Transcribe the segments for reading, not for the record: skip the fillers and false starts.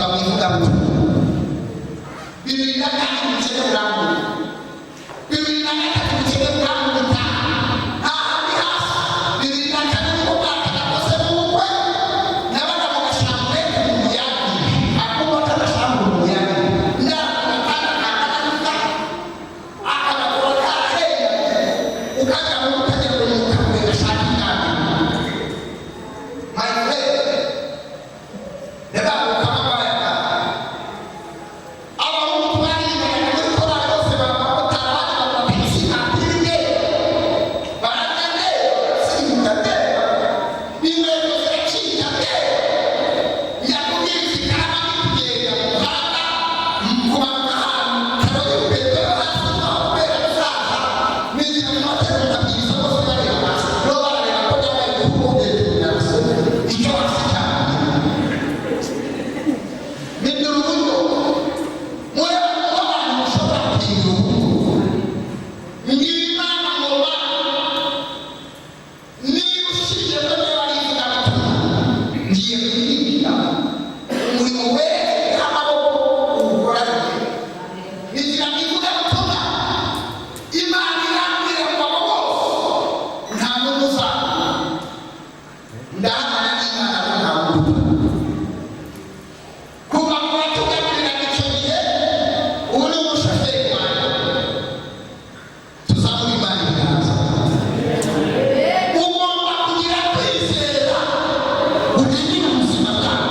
Kuva mu ivugabutumwa 2002, ubukene burambuye. 2003, ubukene burambuta ahandi hasi. 2004 nibwo mwaka nakoze n'ubukwe. Nabaga mu gashamburete mu muyange, akumba k'agashambre mu muyange, ndagatanda kangana gutya, akabagabo karahenda, ukajya mu ukajya ngo ni ukagure gashaka inama. My friend, ndabaruka amabaya. Abahungu twaririmbanaga muri korali bose baba abamotari, abandi bagura taxi atiri, bararya ndeba, barasimbuka ndeba, inkweto ziracika ndeba. Nyakubwiriza ikarama ni kugenda mu muhanda, kumanuka ahantu karori urukweto yo hasi naho kubera gusaza, ninjira mu mahoteli nkabwiriza, bose bareba hasi, no barareba ko byambaye uruhu hejuru na icyo hasi cyane. Bindura uburyo muri abantu mushobora guhindura uburyo. Ngira Imana ngo niba ushingiye ko niba ari ivugabutumwa, ngiye kukwinjira umurimo wereka amaboko uwukorane. Ninjira mu ivugabutumwa, Imana irambwira ngo abo bose nta n'umwe uzakura. Ndahamana n'Imana ko ntawe uruta kuva mu batugaburiraga icyo gihe. Ubu ni umushoferi wanjye. Tuzamura Imana ibiganza. Ugomba kugira kwizera guhindura ubuzima bwawe,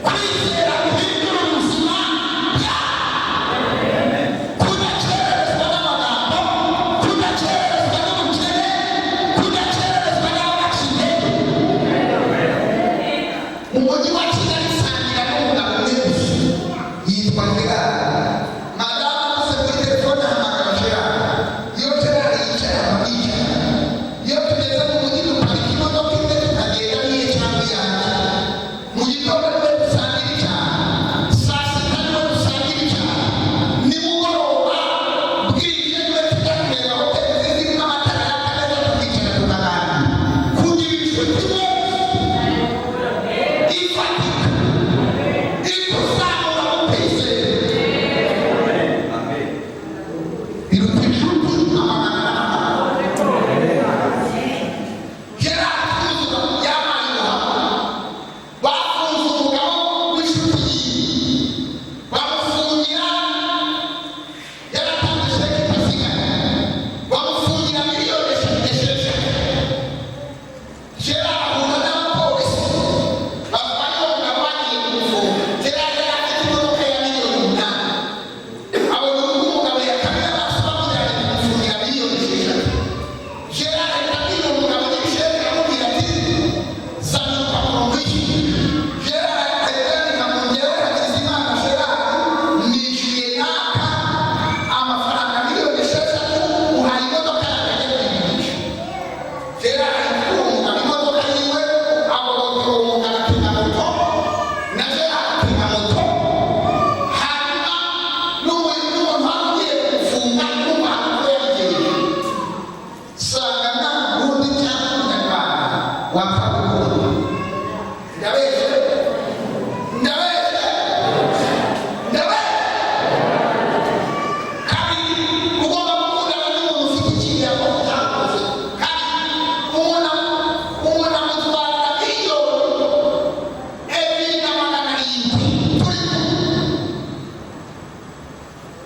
kwizera guhindura ubuzima bwawe, kudakererezwa n'amagambo, kudakererezwa n'ubukene, kudakererezwa n'ababaca intege. Mu mujyi wa Kigali nsangira n'umugabo umwe gusa yitwa Gerard. Madamu avuze kuri telefone, ahamagara Gerard. Iyo Gerard yicaye, aba yicaye. Iyo tugeze mu mujyi, duparika imodoka imwe, tukagenda niye cyangwa iyanjye. Mu gitondo niwe dusangira icyayi, saa sita niwe dusangira icyayi, nimugoroba bwije niwe tujya kureba hoteli zirimo amatara yaka neza, tukicara tukaganira. Kugira inshuti imwe ifatika ikuzamura mu kwizera biruta inshuti amagana n'amagana. Gerard Kuzura yabaye ubuhamya. Bafunze umugabo w'inshuti yiwe, bamufungira yaratanze sheke itasigaye, bamufungira miliyoni 3, 6. Gerard ahura n'abapolisi batwaye uwo mugabo bagiye kumufunga. Gerard yari afite imodoka ya miliyoni 8. Abona urugo umugabo yakamye amaso, bamujyanye kumufungira miliyoni 6. Gerard ahita abwira umugabo nyir'isheke, aramubwira ati: "Zana urupapuro rwishyuye." Gerard ahita yandika ngo: "Njyewe Hakizimana Gerard nishyuye naka amafaranga miliyoni 6, uhaye imodoka yanjye ajya kuyigurisha." Gerard ahita umugabo imodoka yiwe, agobokera uwo mugabo, atega moto na Gerard atega moto. Hanyuma n'umuntu wari ugiye kumufunga n'umuhanga uko yabigenje, sanga nta Murundi cyangwa Umunyarwanda wapfa gukunda. Ndabeshye? Ndabeshye? Ndabeshye? Kabiri, ugomba gukundana n'umuntu ufite ikintu yakoze utakoze. Kabiri, umuntu amutwarira miliyoni 2 na 700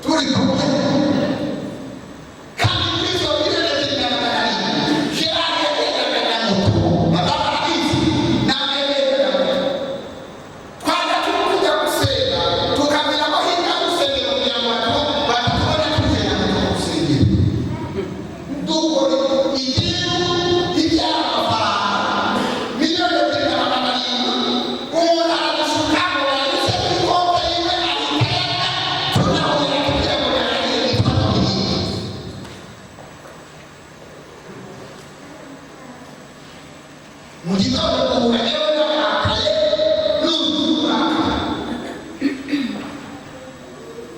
turi kumwe. Kandi muri izo miliyoni 2 na 700, Gerard yagendaga na moto, madamu arabizi, nawe yagendaga na moto. Twajya tujya gusenga, tukaviramo hirya y'urusengero kugira ngo batatubona tugenda mu rusengero, dukora igiru ibyara amafaranga miliyoni 2 na 700. Umuntu aragushuka ngo yanyuze kuri konti yiwe, ahita yaka. Tunahuye kugira ngo yaragiye, yitwa Dominique. Mu gitondo duhura, yewe narakaye, nuzuye uburakari,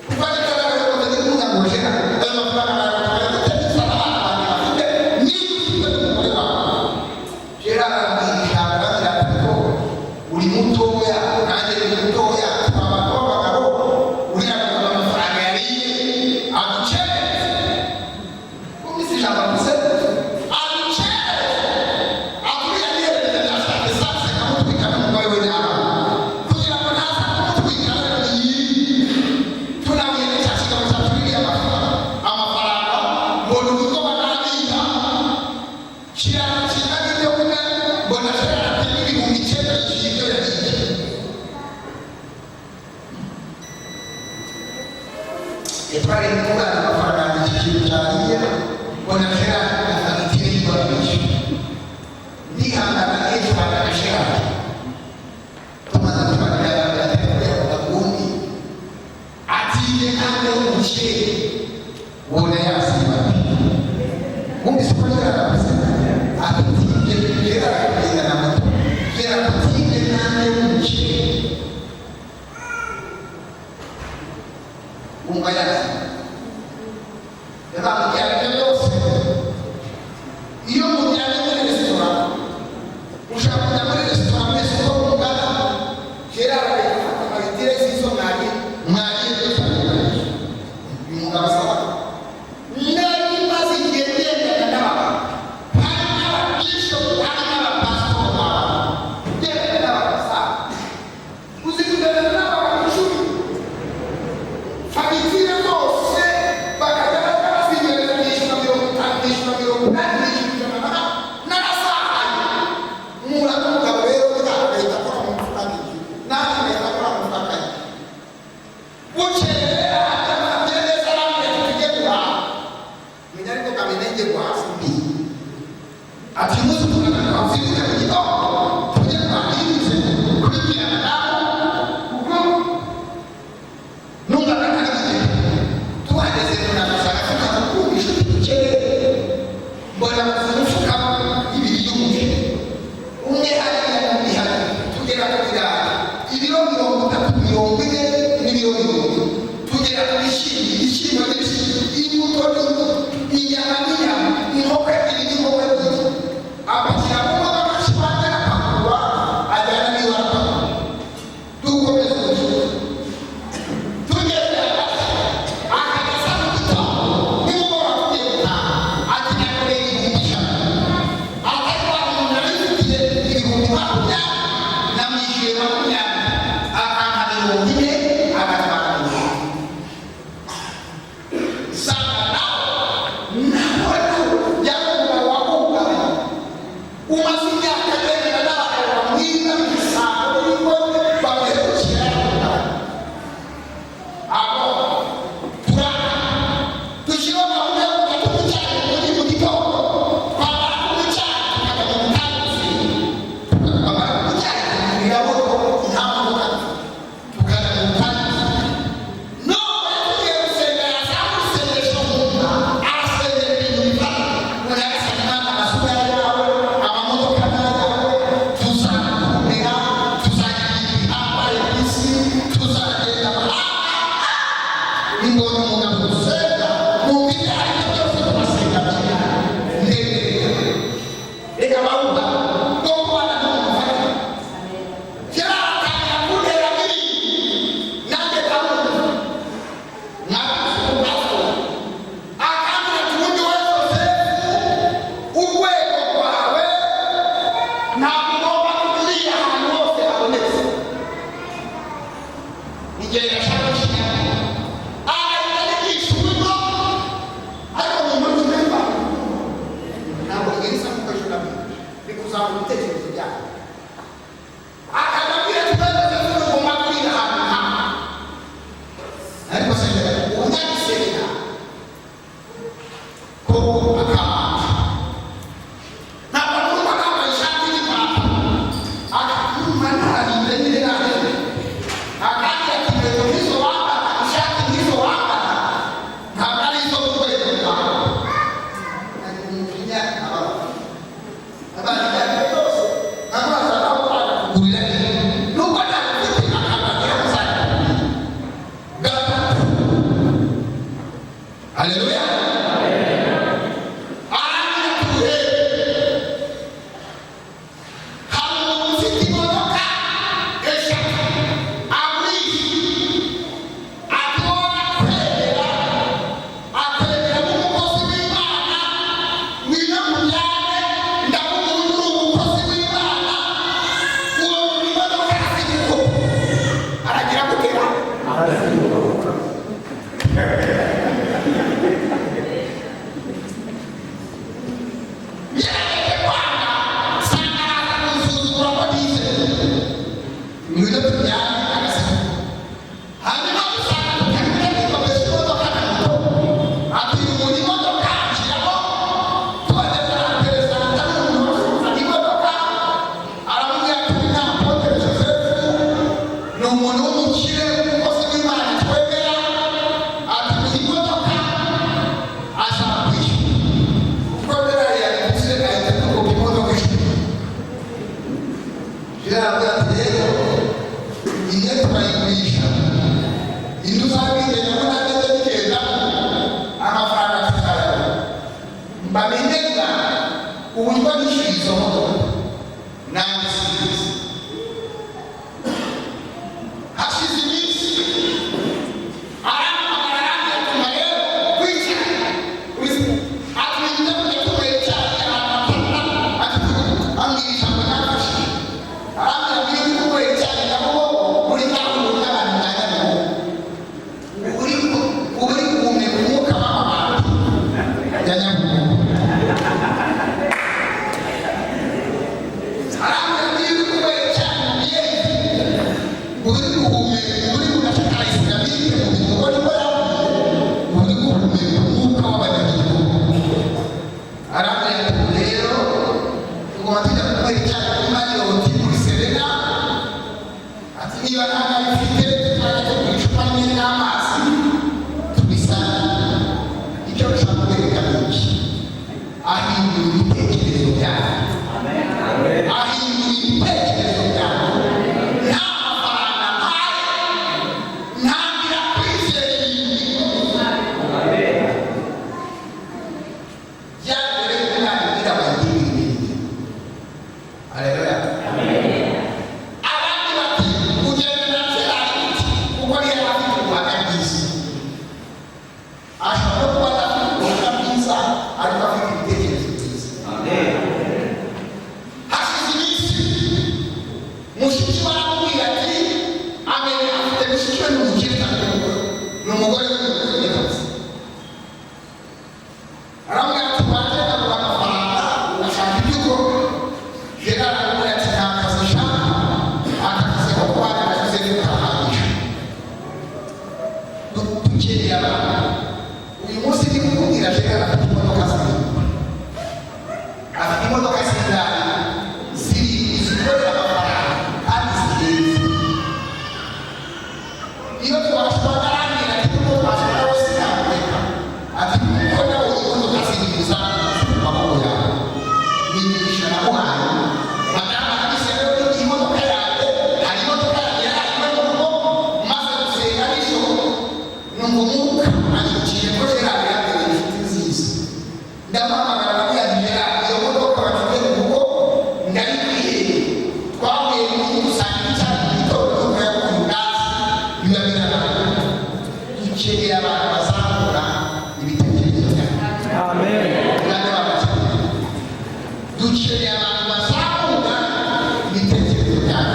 kuko bigaragara ko ndi kuvuga ngo: "Jera, ayo mafaranga bayatwaye gute? Bisa n'abana banjye bafite, niba ufite n'umugore wawe." Jera arambwira ijambo, arambwira ati: "Ko uri mutoya, nanjye Twari kubana amafaranga, iki kintu cyariye, mbona kera na fagitire y'ibabisha. Ndihangana, ejo agashaka tumaze tubagira gakundi atiye kandi w'umukire ubona yasiba. Wumvise ko yaravuze atiye kera kugenda na moto, kera atiye kandi w'umukire, wumva yasiba. Yabambwiye ibyo byose. Iyo mujyanye muri resitora, ushaka kujya muri resitora mwese uko mungana, kera barayifata fagitire z'izo mwariye mwariye byose. Uyu mugabo asaba nari maze igihe ngendana n'abantu, hari n'ababishopu, hari n'abapasitori, bawe ngendana n'abasaza. Uzi kugendana n'abantu 10, fagitire zose bakajya bazigereza, nishyura 50, nishyura 80, nishyura 100 n'agasaha. Mura n'umugabo rero agahita akora mu mufuka akishyura, nanjye ngahita akora mu mufuka akishyura. Bukeye atamufatiye neza, arambwira ati: "Tujye guhaha." Menya ariko kamenya guhaha mbi. Ati: "Umunsi tugana uzinduke mu gitondo tujye guhaha." Yibutse kubibwira madamu kuko numvaga atari igihe. Tuhageze tunaguza agafuka kuko inshuti dukeneye, mbona umufuka ibiri y'umuceri, umwe hariya n'undi hariya. Tugera ku birayi, ibiro 30, 40 n'ibiro 40. Tugera ku bishyimbo, ibishyimbo n'ibishyimbo, imbuto n'imbuto, inyama n'inyama, inkoko ebyiri n'inkoko ebyiri. Apakira mu modoka kibanza, arapakurura, ajyana n'iwe, arapakurura. Dukomeza ubucuruzi, tugeze hagati akageza mu gitondo, nimugoroba tugiye gutaha, ati: "Nakoreye 100,000." Atari wa muntu nabifitiye 20,000, namwishyuye 20, akampa 40, agatwara 40. Sanga nawe nawe yari umugabo wahungabanye, umaze imyaka agendana n'abagabo bamwiba ibisambo n'ingome bamuhemukira, yarahungabanye. Abo turaka dushyiraho gahunda yo kujya tunywa icyayi mu mujyi mu gitondo, twamara kunywa icyayi tukajya mu butayu, twamara kunywa icyayi tukurira moto, nta modoka, tukajya mu butayu. None tugiye gusenga, yazamura isengesho nkumva arasengera ibintu bifatika ngo: "Nyagasani Imana, amasura yawe, amamodoka n'ayawe, tuzakumira, tuzagira ibihambaye ku isi, tuzagenda amahanga." Imbonye umugabo dusenga, numva ibyo ari byo byose turasenga cyane. Ndemerera reka bawuha bwo kubana n'umuntu ufatika. Kera aratangira kuntera n'ibindi, nanjye ndamwumva mwabise. Akambwira ati: "Ubundi we Yosefu, urwego rwawe ntabwo ugomba kujya ahantu hose habonetse." Igihe gashaka kinyarwanda agahita yigisha uburyo, ariko mu nkuru zimwe ntabwo rigera kuko ejo nabwira ni kuzamura ibitekerezo byabo. Akababwira ati: "Yosefu, ugomba kurira ahantu hamwe." Ariko se umunyagisenga koko akabata ntabwo numva nambaye ishati n'ipantaro, akumva ntararinde nyine naheze. Akandi ati: "Inkweto nk'izo wambara, ishati nk'izo wambara, ntabwo ari izo mu rwego rwawe." Ari umujinya ababa abana ibyo ari byo byose nkamubaza nawe uraza kugurira nubwo ntabifite, akababwira muzajya gatatu. Haleluya. Arangira tuhe, hari umuntu ufite imodoka eshatu agurisha. Ati: "Wowe akwemera, akwemera nk'umukozi w'Imana, ngwino mujyane, ndavuga uyu uri umukozi w'Imana." Uwo mu imodoka araziguko aragira gutera. Yareke kwanga, sanga araza kunsuzugura ko nize, ngwino tujyane, agasiga. Hanyuma dusanga tutari gukomeza imodoka na moto. Imwe turayigurisha, indi uzabwigendamo, nanjye bigendamo, amafaranga tuzayabona. Mbamenyera uburyo nishyuye izo modoka, nanjye simbizi. Hashize iminsi arampamagara, arambwira ati: "Rero kwicara ati nibyo kujya kunywera icyayi ahantu hatatu." Ati ambwira ijambo ryamfashije, arambwira ngo: "Iyo uri kunywera icyayi Nyabugogo, muri gahunda y'abantu ba Nyabugogo, uri guhumeka umwuka w'amabati ya Nyabugogo." Arambwira ngo: "Iyo uri kunywera icyayi mu Buyenzi, uri guhumeka, uri mu gace ka Islamique mu Bigogo," niko yambwiye, "uri guhumeka umwuka w'abanyagihugu." Arambwira ati: "Rero tugomba tujya kunywera icyayi kuri Marriott, muri Serena." Ati: "Niba nta nayo ufite, tuzajya tugura icupa rimwe ry'amazi tubisangire." Icyo nshaka kwereka ni iki? Ahindura ibitekerezo byawe, ahindura ibitekerezo byawe. Nta mafaranga mpaye, ntangira kwizera ibintu bikomeye. Byambere umwana ubwira ngo ibintu. Haleluya! Abandi bati: "Ugenda na Gerard uti kuko niyo afite ubuhamya bwiza." Ashobora kuba adafite ubuhamya bwiza, ariko afite ibitekerezo byiza. Hashize iminsi, mushiki we aramubwira ati amenye afite mushiki we ni umukire cyane, ni umugore w'umukire kabisa. Aramubwira ati: "Wanjye ndaguha amafaranga, ugashaka ibyo ukora." Gerard aramubwira ati: "Nta kazi nshaka, aka kazi ko kubana na Joseph karahagije." Dukeneye abantu. Uyu munsi ndi kukubwira, Gerard afite imodoka zirindwi. Afite imodoka zingahe? Zirindwi, zikorera amafaranga kandi zihenze. Iyo twashobora, arambwira ati: "Kuko twashobora wese nakureka," ati, "kuko nawe imodoka zirindwi ziri mu maboko yawe." Ni imigisha namuhaye. Madamu arabizi. Rero iyi modoka yanjye, hari imodoka yanjye yari mu rugo. Maze gusenga nijoro, numva umwuka anyibukije ko Gerard yambereye inshuti nziza. Ndamuhamagara, ndamubwira nti: "Gerard, iyo modoka bafite mu rugo ndayikwihereye. Twahuye mu gihugu, dusangira icyayi mu gitondo, tukayaguha ubwatsi, biba birabaye." Dukeneye abantu bazamura ibitekerezo byabo. Amen. Bwana babakeneye. Dukeneye abantu bazamura ibitekerezo byabo.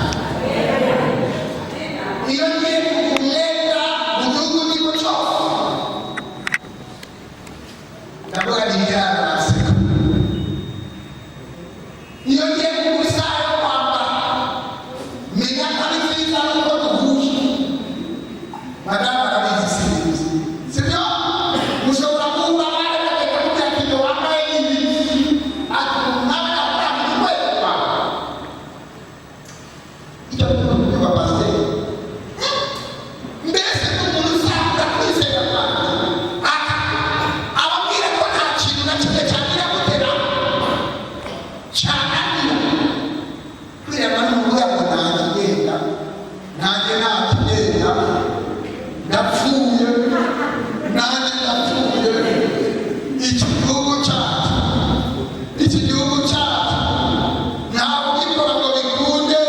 Iyo ngiye kugura umwenda mu gihugu ndimo cyose, ndavuga ni Gerard, araseka. Iyo ngiye kugura isaha yo kwambara, menya ko ari nziza nuko duhuje. Madamu arabizi, simbizi, sibyo? Mushobora guhura nawe bagahita kubwira ati: "Ibyo wambaye ni ibiki?" Ati: "Nawe nakuranga ukwezi kwawe." Icyo kuvuga, pasiteri, mbese ni umuntu uzamura kwizera kwawe, ababwira ko nta kintu na kimwe cyagira gutera cyananira kwirema. Ni ukuvuga ngo nta kigenda, nanjye nta kigenda, ndapfuye, nanjye ndapfuye. Iki gihugu cyacu, iki gihugu cyacu, ntabwo ugikora ngo bikunde,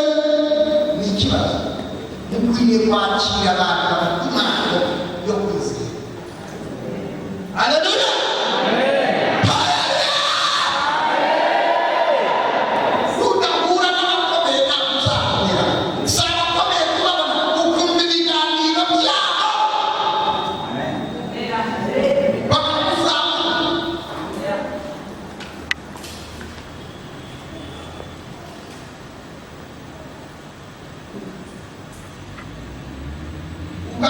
ni ikibazo. Mukwiriye kwakira abantu bafite impano yo kwizera. Haleluya! Haleluya! Udahura n'abakomeye ntabwo uzakomera. Si abakomeye kubabona, ukumva ibiganiro byabo bakakuzamura. Ubwa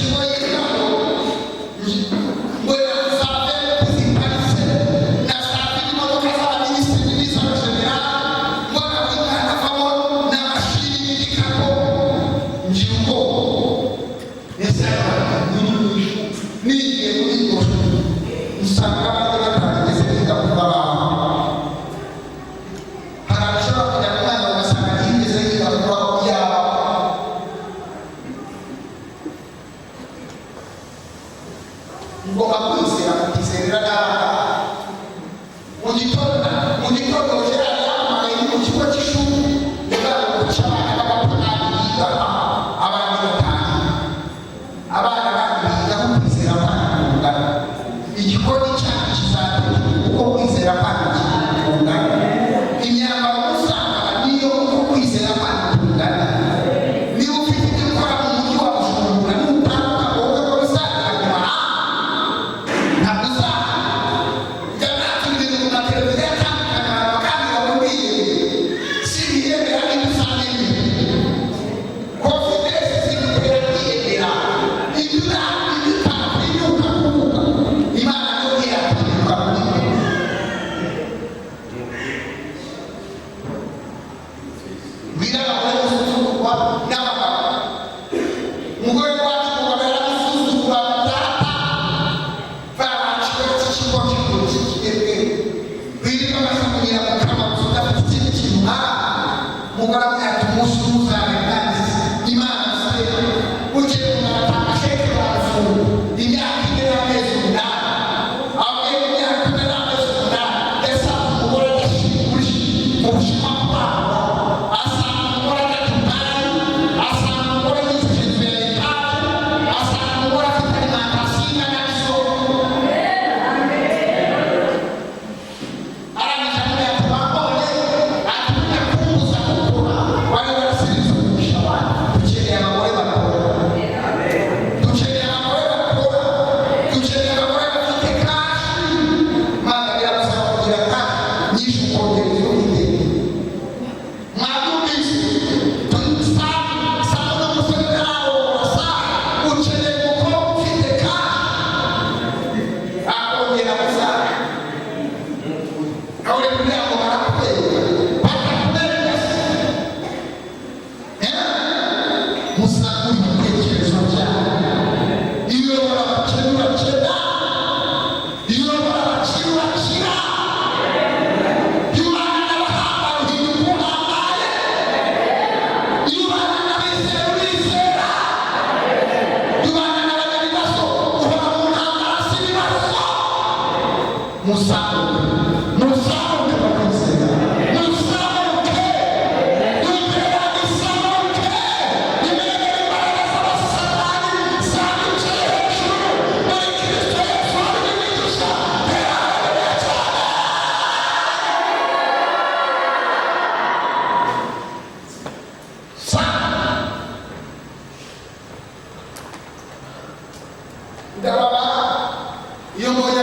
kigo yigaho, mbona za vewiti ziparitse na za imodoka z'abaminisitiri n'iz'abajenerali, mbona buri mwana avamo n'amashini n'ibikapu, ngira ubwoba. Ese muri mu ishuri, nigiye muri iryo shuri, usanga abandi batarigeze biga kuva baho. Hari abashobora kujya mu mwana ugasanga ntiyigeze yiga kuba yaba. Ngomba kwizera, mukizerera n'abana. Mu gitondo Gerard yampamagaye mu kigo cy'ishuri, yabaye guca abana b'abapagani biga, abandi batangiye, abana bandi bigaho. Kwizera kwanyu kungana, igikoni cyanyu kizategeka uko kwizera kwanyu kungana. Imyambaro musanga niyo uko kwizera kwanyu kungana. Niba ufite ibyo ukora mu mujyi wa Bujumbura, nutambuka wowe ko bizagira mu mahanga, ntabwo uzaha. Njya nakira ibintu mu mateleviziyo atandukanye, abantu bakambwira ngo ndiyemera, siniyemera. Niba usanga ibi confidence zigutera kwiyemera, ibyo utatinyuka kuvuga, Imana yo ntiyatinyuka kubivuga. Bwira abagore gusuzugurwa n'abagabo. Umugore wacu, umugabo yaramusuzugura. Data babakiwe cy'ikigo cy'ikigezwe, wirirwa basakunyira mu kanwa gusa, udafite ikindi kintu. Umugore amwe ati: "Umunsi umwe uzabe Imana se." Bukeye umuntu atanga sheke, baramufunga imyaka 4 n'amezi 8. Avuye mu myaka 4 n'amezi 8, yasanze umugore adashimuri mu Bushinwa kubagwa, asanga umugore ajya Dubayi, asanga umugore yujuje inzu ya etaje, asanga umugore afite alimentation ingana n'isoko. Arangije avuga ati: "Bambonye," ati: "Ndakumbuza gukora wari warasize umugisha wanjye." Dukeneye abagore bakora, dukeneye abagore bakora, dukeneye abagore bafite cash. Mana, biragusaba kugira cash nyinshi, ukongera ibyo ufite. Mwabyumvise? Saa n'umusore ntararongora, saa ukeneye umukobwa ufite cash, akongera gusa aho kugira ngo barakwereka, batakwereka se. Musangure ibitekerezo byanyu. Iyo uyobora abakene urakena, iyo uyobora abakire urakira, iyo ubana n'abahambaye uhinduka uhambaye, iyo ubana n'abizera urizera, iyo ubana n'abanyabibazo uhora mu ntambara z'ibibazo. Muzamuke, muzamuke bakwizera, muzamuke imbere yanjye, izamuke imbere. Imbaraga z'abasatani zabicaye hejuru muri Kristo Yesu hari imigisha. Tera haleluya cyane. Sa ndababara iyo mbonye.